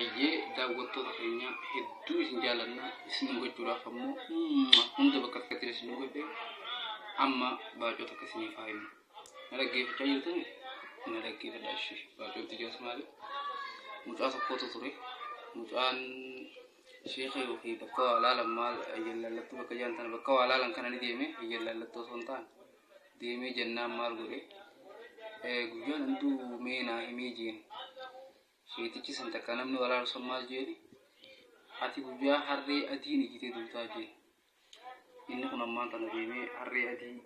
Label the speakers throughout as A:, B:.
A: Hayyee daawwattoota keenya hedduu isin jaalanna isin gochuudhaaf ammoo hunda bakka takkatti isin godhe amma baacoo takka isiniif haa himu. Na dhaggeeffachaa jirtanii? Na dhaggeeffadhaa ishee baacoon tiyyaas maali? Mucaa tokkotu ture. Mucaan sheeka yookiin bakka waa laalan maal ayyallaallattuu bakka jaan tana bakka waa laalan kana ni deeme ayyallaallattuu osoo hin taane deemee jennaan maal godhe guyyaan hunduu mee naa himee jeen Sheetichi san takka namni walaalu san maal jeeni ati guyyaa harree adiin ijjitee duutaa jeen. Inni kun ammaan tana deemee harree adii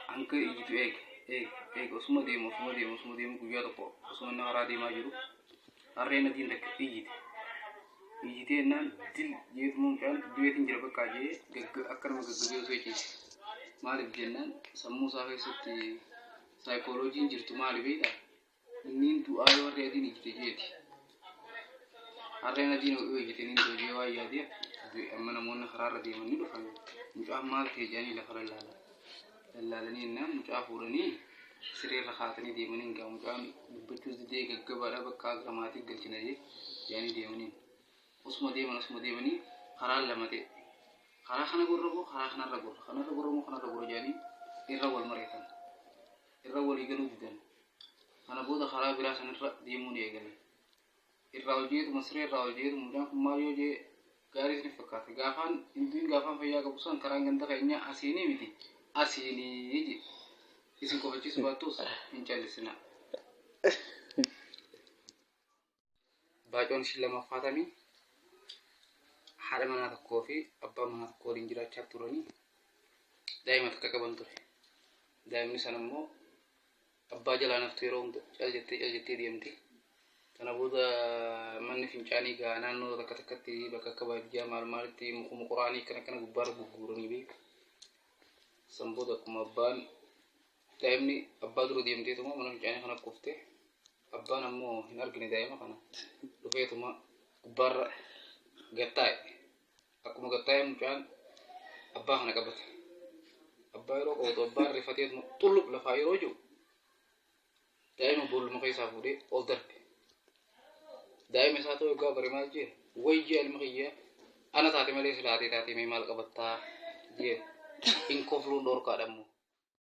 A: hanga ijjitu eega eega eega osuma deemu osuma deemu osuma deemu guyyaa tokko osuma inni karaa deemaa jiru harreen adiin takka iyyite. Iyyitee jennaan dil jeetuma mucaan du'eetiin jira bakkaa jee gagga akka nama gaggabee osoo ciise. Maaliif jennaan sammuu isaa keessatti saayikooloojiin jirtu maali beektaa? Inniin du'aa yoo harree adiin ijjite jeeti. Harreen adiin yoo ijjite niin du'a jee waan yaadeef du'e amma namoonni karaarra deeman ni dhufan. Mucaan maal ta'e jedhanii lafa lallaalan. Lallaalanii jennaan mucaa fuudhanii sireerra kaatanii deemanii gaa mucaan dubbachuus didee gaggabaadha bakka gara maatii galchina jee jedhanii deemaniin. Osuma deeman osuma deemanii karaan lama ta'e. Karaa kana gorra moo karaa kanarra gorra kanarra gorra moo kanarra gorra jedhanii irra wal mari'atan. Irra walii galuu didan. Kana booda karaa biraa sanirra deemuu ni eegalan. Irraa ol jeetuma siree irraa ol jeetuma mucaan kun maal yoo jee gaarii isin fakkaate. Gaafaan hin du'in gaafaan fayyaa qabu san karaan ganda keenyaa asiinii miti asiinii jee. Isin kofachiisu baattus hin callisinaa. Baacoon ishiin lammaffaa tamii haadha manaa tokkoo fi abbaa manaa tokko waliin jiraachaa turanii daa'ima takka qaban ture. Daa'imni sana immoo abbaa jalaa naftu yeroo hunda cal jettee cal jettee deemti. Kana booda manni fincaanii gaa naannoo takka takkatti bakka akka baadiyyaa maal maalitti mukuma qoraanii akkana akkana gubbaarra gurguuranii beeku. San booda akkuma abbaan daa'imni abbaa dura deemteetuma mana fincaanii kana kufte Abbaan ammoo hin argine daa'ima kana. Dhufeetuma gubbaarra gad taa'e. Akkuma gad taa'e mucaan abbaa kana qabate. Abbaa yeroo qabatu abbaan rifateetuma xulluq lafaa yeroo jiru daa'ima boolluma keessaa fuudhee ol darbe. Daa'ima isaa ta'uu egaa bare maal jee wayyaa ilma kiyya ana taate malee silaa ati taate mee maal qabattaa jee hin kofluun dhorkaadha immoo.